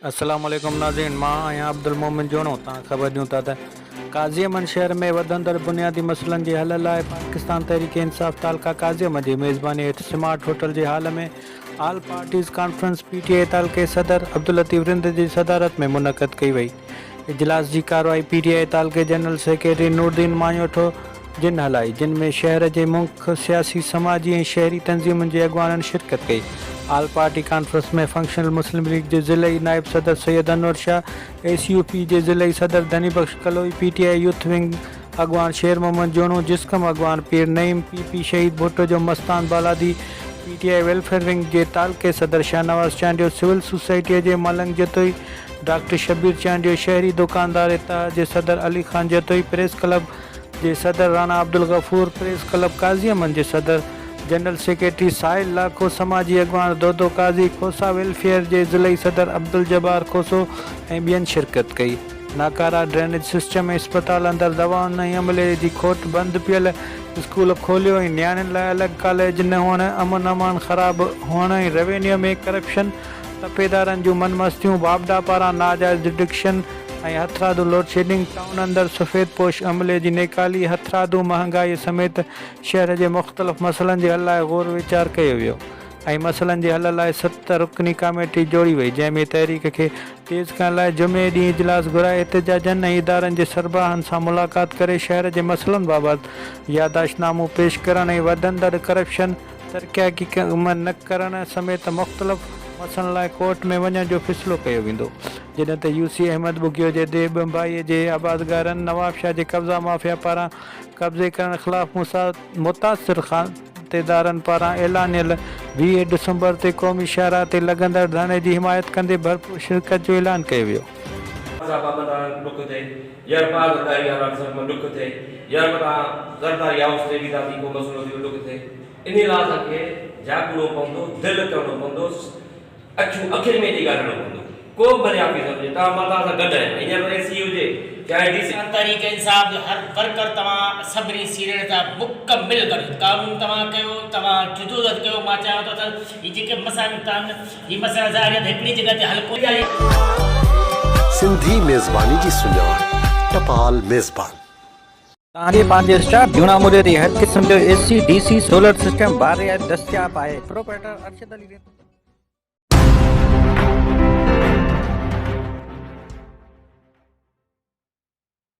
السلام عليڪم ناظرين مان آهيان عبدالمومن جوڻو توهان خبر ڏيون ٿا ته قاضي احمد شهر ۾ وڌندڙ بنيادي مسئلن جي حل لاء پاڪستان تحريڪ انصاف تعلقه قاضي احمد جي ميزباني هيٺ سمارٽ هوٽل جي hall ۾ all parties conference P T I تعلقي صدر عبداللطيف رند جي صدارت ۾ منعقد ڪئي وئي اجلاس جي ڪارروائي پي ٽي آء تعلقي جنرل سيڪريٽري نوردين ماڃوٺو جن هلائي، جن ۾ شهر جي مک سياسي، سماجي ۽ شهري تنظيمن جي اڳواڻن شرڪت ڪئي. All party conference ۾ functional Muslim league جي ضلعي نائب صدر Syed Anwar Shah, S U P جي ضلعي صدر Dhani Bakhsh Kaloi, P T I youth wing اڳواڻ شير محمد جوڻو، جسقم اڳواڻ پير نعيم، پي پي شهيد ڀٽو جو Mastan Baladi, P T I welfare wing جي تعلقي صدر شاهنواز چانڊيو، سول سوسائٽيء جي ملنگ جتوئي، ڊاڪٽر شبير چانڊيو، شهري دوڪاندار اتحاد جي صدر علي خان جتوئي، پريس ڪلب جي صدر راڻا عبدالغفور، پريس ڪلب قاضي احمد جي صدر جنرل سيڪريٽري ساحل لاکو، سماجي اڳواڻ دودو قاضي، کوسا ويلفيئر جي ضلعي صدر عبدالجبار کوسو ۽ ٻين شرڪت ڪئي. ناڪارا ڊرينيج سسٽم ۽ اسپتال اندر دوائن ۽ عملي جي کوٽ، بند پيل اسڪول کوليو ۽ نياڻين لاء الڳ ڪاليج نه هئڻ، امن امان خراب هئڻ ۽ روينيو ۾ ڪرپشن، تپيدارن جون من مستيون، واپڊا پاران ناجائز ڊڊڪشن ۽ هٿرادو لوڊشيڊنگ، ٽائون اندر سفيد پوش عملي جي نيڪالي، هٿرادو مهانگائي سميت شهر جي مختلف مسئلن جي حل لاء غور ويچار ڪيو ويو ۽ مسئلن جي حل لاء ست رڪني ڪاميٽي جوڙي وئي جنهن ۾ تحريڪ کي تيز ڪرڻ لاء جمعي ڏينهن اجلاس گهرائي احتجاجن ۽ ادارن جي سربراهن سان ملاقات ڪري شهر جي مسئلن بابت ياداشت نامو پيش ڪرڻ ۽ وڌندڙ ڪرپشن ترقياتي ڪم نه ڪرڻ سميت مختلف مسئلن لاء ڪورٽ ۾ وڃڻ جو فيصلو ڪيو ويندو، جڏهن ته يو سي احمد ٻگهيو جي ديهه ٻنڀائي جي آبادگارن نوابشاهه جي قبضا مافيا پاران قبضي ڪرڻ خلاف متاثر کاتيدارن پاران اعلانيل 20 ڊسمبر تي قومي شاهراهه تي لڳندڙ ڌرڻي جي حمايت ڪندي ڀرپور شرڪت جو اعلان ڪيو ويو. صاحب متان ڏک ٿئي يار پاء زرداري وارا ڏسڻ مان ڏک ٿئي يار متان زرداري هائوس تي وينداسين ڪو مسئلو ٿيو ڏک ٿئي انهي لاء اسان کي جاڳڻو پوندو دل ڪرڻو پوندو اکيون اکين ۾ ڏئي ڳالهائڻو پوندو ڪو به ڀلي آفيسر هجي توهان مان توهان سان گڏ آهيان هينئر اي سي هجي چاهي ڊي سي. تحريڪ انصاف جو هر ورڪر توهان سڀني سينئرن سان مڪمل گڏ تعاون توهان ڪيو توهان جدوجهد ڪيو مان چاهيان ٿو ته هي جيڪي مسائل آهن هي مسئلا ظاهر آهي ته هڪڙي جڳهه تي حل ڪونه آهي. سنڌي ميزباني جي سڃاڻ ٽپال ميزبان. توهان جي پنهنجي اسٽاف جهونا موري تي هر قسم جو A C, D C, solar system باري دستياب آهي. پروپرائيٽر ارشد علي رند.